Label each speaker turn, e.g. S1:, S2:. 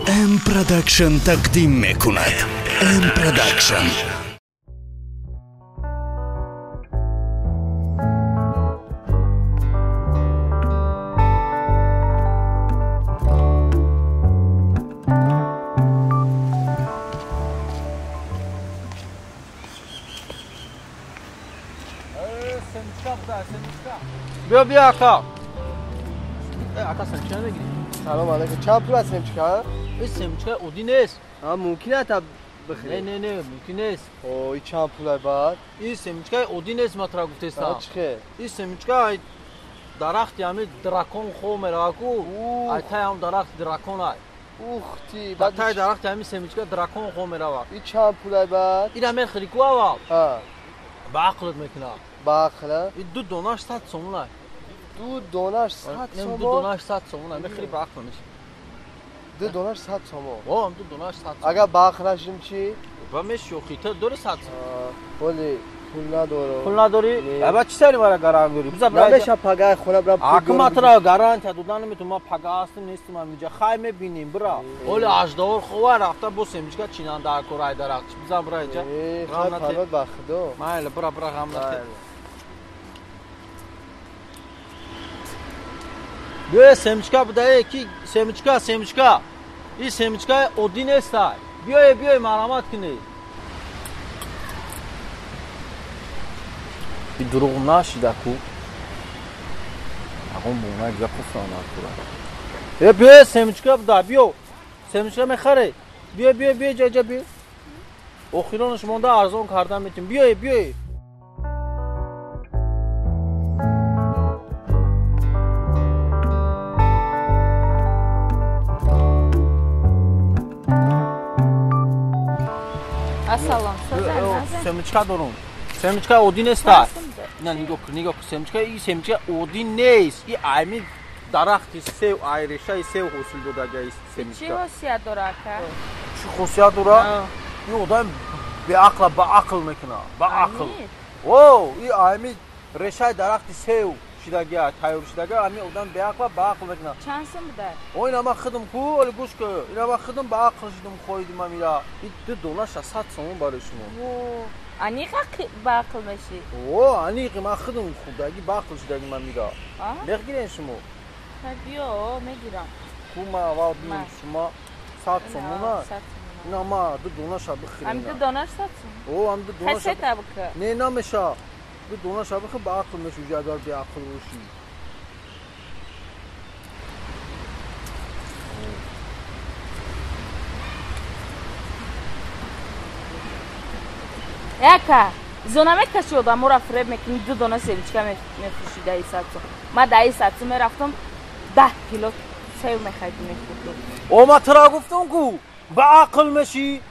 S1: М Продакшн тақдим мекунад. М Продакшн.
S2: بیا بیا آقا. آقا سمچه نگیری.
S3: سلام علیکم. چند پول از سمچه؟
S2: این سمچه اودی نیست.
S3: ها ممکنه تا بخری.
S2: نه نه نه ممکن نیست.
S3: او این چند پول بعد؟
S2: این سمچه اودی نیست ما ترا گفتستم.
S3: چه؟
S2: این سمچه درخت یعنی دراکون خو مراکو. ای تای هم درخت دراکون ای.
S3: اوختی
S2: بعد تای درخت همین سمچه دراکون خو مراوا.
S3: این چند پول بعد؟
S2: اینا میخری کو آوا.
S3: ها.
S2: با عقلت میکنه.
S3: با عقله؟
S2: این دو دوناش 100 سومونه.
S3: دو دوناش 100 سومون؟
S2: دو دوناش 100 سومونه. میخری با عقل میشه.
S3: دو دوناش 100 سومون.
S2: او دو دوناش 100 سومون.
S3: اگه با عقل نشیم چی؟
S2: با میشوخی تا دور 100
S3: ولی پول ندارم.
S2: پول نداری؟ ابا چی سری برای گاران داری؟ بذار برای
S3: نمیشه پگاه خونه برم.
S2: آکو ما ترا گاران تا دادن نمیتونم ما پگاه هستم نیستم اینجا خای میبینیم برا. ولی اجدور خو رفته بو سمچکا چینان در کورای درخت. بذار برای اینجا.
S3: غم نته. با خدا.
S2: مایل برا برا غم نته. بیا سمچکا بده کی سمچکا سمچکا. این سمچکا اودین است. بیا بیا مرامت کنی. دروغ نشیده کو آقا بونا دیگه کفر آنها بیا سمچکا بده بیا سمچکا میخره بیا بیا بیا جا جا بیا اخیرانش مونده ارزان کردن میتیم بیا بیا
S4: السلام
S2: سمچکا دارم سمچکا اودین است نه نگاه کن نگاه کن سمچکا این سمچکا اودین نیست این ایمی درخت سیو ای ریشه سیو حاصل داده است سمچکا
S4: چی خاصیت داره که
S2: چی خاصیت داره این آدم به عقل با عقل میکنه با عقل او این ایمی ریشه درخت سیو شدگی تایور شدگی امی آدم به عقل با عقل میکنه
S4: چند سم بده
S2: او اینا ما خودم کو ولی گوش کن اینا ما خودم با عقل شدم خویدم امیرا این دو دوناش 100 سوم برای شما
S4: انیق با عقل میشی
S2: او انیق ما خودم خودگی با عقل شدگی من میرا میگیرین شما
S4: بیا میگیرم
S2: کو ما اول ببین شما 100 سومونه نه ما دو دوناش بخریم
S4: هم دو دوناش 100 سوم
S2: او هم دو دوناش نه نمیشه دو دوناش بخ با عقل میشی اگر بی عقل باشی
S4: яка зона мекаши одаморо фреб мекунӣ ду дона семечка мефурӯшӣ даи садсум ман даи садсум мерафтам 10 кило сев мехаридим мефурӯхтам
S2: о ма тура гуфтам ку ба ақл мешӣ.